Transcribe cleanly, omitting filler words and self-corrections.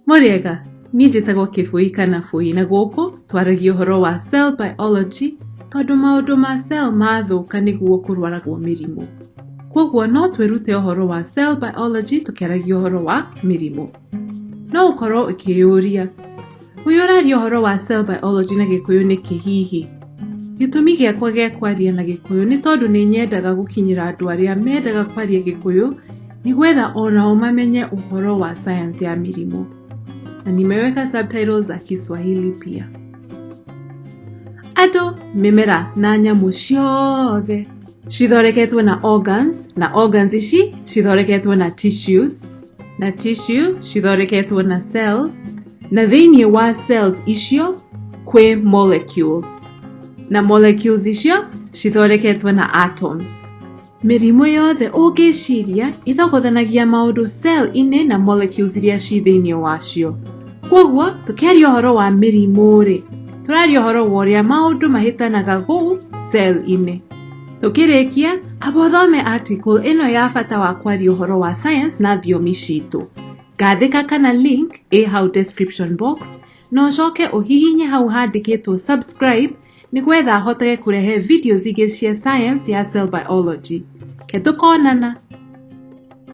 Mũrĩega, niĩ njĩtagwo Kĩbũi kana Bũi na gũkũ twaragia ũhoro wa cell biology tondũ maũndũ ma cell mathũka nĩguo kũrwaragwo mĩrimũ. Kwoguo no twĩrute ũhoro wa cell biology tũkĩaragia ũhoro wa mĩrimũ. No ũkorwo ũkĩyũria, ũyũ ũraria ũhoro wa cell biology na Gĩkũyũ nĩkĩ hihi? Gĩtũmi gĩakwa gĩa kwaria na Gĩkũyũ nĩ tondũ nĩ nyendaga gũkinyĩra andũ arĩa mendaga kwaria Gĩkũyũ nĩgetha onao mamenye ũhoro wa science ya mĩrimũ. Na nimeweka subtitles za Kiswahili pia. Andũ, mĩmera na nyamũ ciothe cithondeketwo na organs, na organs ici cithondeketwo na tissues, na tissue cithondeketwo na cells, na thĩinĩ wa cells icio kwĩ molecules, na molecules icio cithondeketwo na atoms. Mĩrimũ yothe ũngĩciria ĩthogothanagia maũndũ cell-inĩ na molecules iria ci thĩinĩ wacio. Kwoguo tũkĩaria ũhoro wa mĩrimũ-rĩ, tũraria ũhoro wa ũrĩa maũndũ mahĩtanaga gũu cell-inĩ. Tũkĩrĩkia, amba ũthome article ĩno ya bata wa kwaria ũhoro wa science na thiomi citũ. Ngathĩka kana link ĩ hau description box na ũcoke ũhihinye hau handĩkĩtwo subscribe nĩgetha hotage kũrehe videos ingĩ cia science ya cell biology. Ke tũkonana.